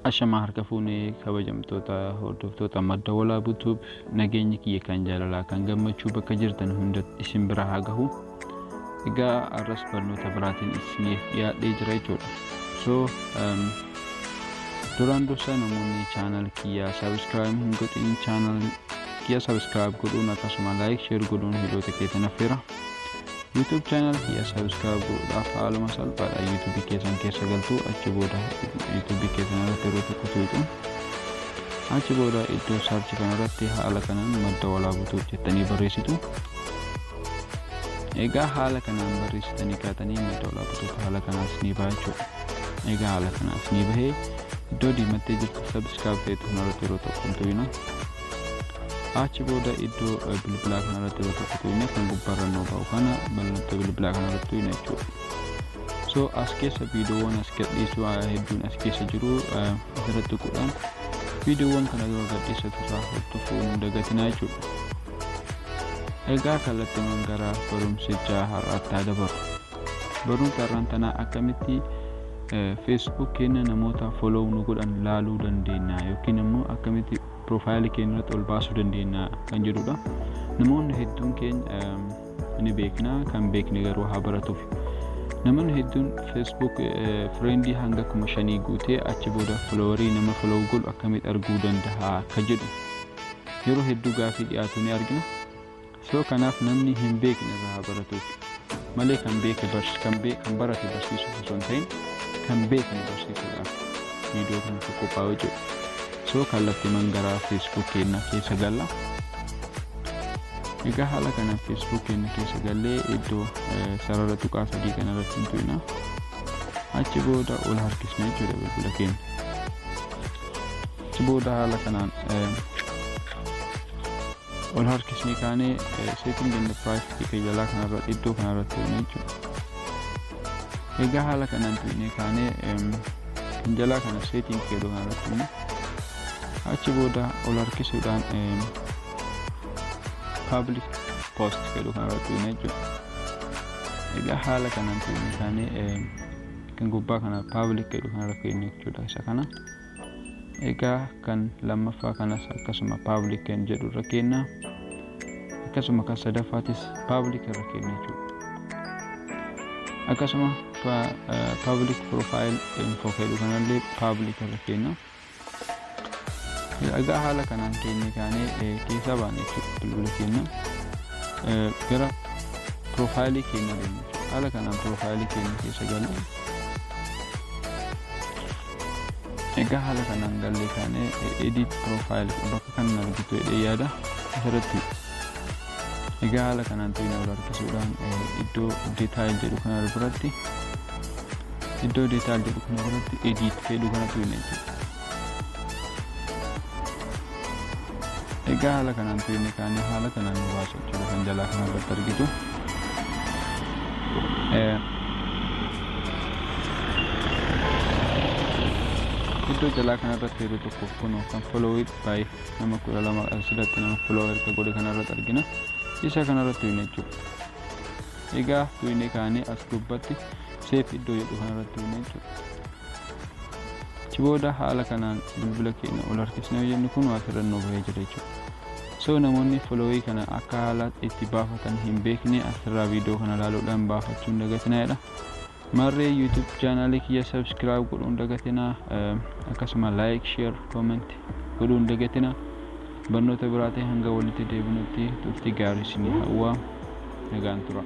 Ashamaa harka fuunee kabajamtoota hordoftoota Madda Walaabuu Tube, nageenyi kiyya kan jaalalaa kan gammachuu bakka jirtan hundatti isin bira haa gahu. Egaa har'as barnoota biraatiin isiniif dhiyaadhee jira jechuudha. So duraan dursa namoonni channel kiyyaa subscribe hin godhin channel kiyya subscribe godhuun akkasuma like share godhuun hiriyoota keessan affeera. YouTube channel kiyya subscribe godhuudhaaf haaluma salphaadha YouTube keessan keessa galtu, achi booda YouTube keessan irratti yeroo tokko tuqxu, achi booda iddoo search kanarratti haala kanaan Madda Walaabuu Tube jettanii barreessitu. Egaa haala kanaan barreessitanii kaatanii Madda Walaabuu Tube haala kanaas ni baha jechuudha. Egaa haala kanaas ni bahee iddoo diimattee jirtu subscribe ta'etu kanarratti yeroo tokko hin tuqina. Achi booda iddoo bilbilaa kanarratti yeroo tokko tuqne kan gubbaarra nuu ba'u kana mallattoo bilbilaa kanarratti tuqne jechuudha. So as keessa viidiyoowwan as gadhiisu hedduun as keessa jiru, asirratti tuquudhaan viidiyoowwan kana dura gadhiisatu irraa hordofuu hin dagatinaa jechuudha. Egaa kallattiiwwan gara barumsichaa har'aatti haa dabarru. Barumsa har'aan tanaa akkamitti Facebook keenya namoota follow nu godhan laaluu dandeenya yookiin immoo akkamitti profile keenya irratti ol baasuu dandeenya kan jedhudha. Namoonni hedduun keenya ni beekna, kan beekne garuu haa baratuuf. Namoonni hedduun Facebook friendii hanga 5,000 guutee achi booda followerii nama follow godhu akkamitti arguu danda'a akka jedhu yeroo hedduu gaafii dhiyaatu ni argina. So kanaaf namni hin beekne irraa haa baratuuf malee kan beeke kan barate barsiisuuf osoo hin ta'in kan beekne barsiisuudhaaf viidiyoo kanatu qophaa'u jechuudha. So kallattiiman gara Facebook keenya keessa galla. Egaa haala kanaan Facebook keenya keessa gallee iddoo sarara tuqaa sadii kanarratti hin tuqna. Achi booda ol harkisna jechuudha bilbila keenya. Achi booda haala kanaan ol harkisnee kaanee setting and privacy kan jalaa kanarra iddoo kanarratti tuqna jechuudha. Egaa haala kanaan tuqnee kaanee kan jalaa kana setting jedhu kanarratti tuqna. Achi booda ol harkisuudhaan public post jedhu kanarratti tuqna jechuudha. Egaa haala kanaan tuqnee kaanee kan gubbaa kana public jedhu kanarra keenya jechuudha isa kana. Egaa kan lammaffaa kanas akkasuma public kan jedhu irra kenna. Akkasuma kan sadaffaatis public irra kenna jechuudha. Akkasuma public profile info jedhu kanallee public irra kenna. Egaa haala kanaan keenya kaanee keessaa baane jechuudha bilbila keenya. Gara profaayilii keenya deemna jechuudha. Haala kanaan profaayilii keenya keessa galle. Egaa haala kanaan gallee kaanee edit profile bakka kanan argitu jedhee yaada asirratti. Egaa haala kanaan tuqnee ol harkisuudhaan iddoo detail jedhu kana biratti iddoo detail jedhu kana biratti edit jedhu kana tuqne jechuudha. Egaa haala kanaan tuqne kaanee haala kanaan nu baasa jechuudha kan jalaa kana irratti argitu. Iddoo jalaa kanarratti yeroo tokko kunoo kan follow by nama 12 asirratti nama follow erga godhe kanarratti argina. Isa kanarratti tuqne jechuudha. Egaa tuqne kaanee as gubbatti save iddoo jedhu kanarratti tuqne jechuudha. Achi booda haala kanaan bilbila keenya ol harkisnee yoo jennu kun asirra nu bahee jira jechuudha. So namoonni followii kana akka haala itti baafatan hin beekne asirraa viidiyoo kana ilaaluudhaan baafachuu hin dagatinaa jedha. Marree YouTube chaanaalii kiyya subscribe godhuu hin dagatinaa, akkasuma like, share, comment godhuu hin dagatinaa. Barnoota biraatiin hanga walitti deebinutti turtii gaarii isinii hawwa, nagaan tura.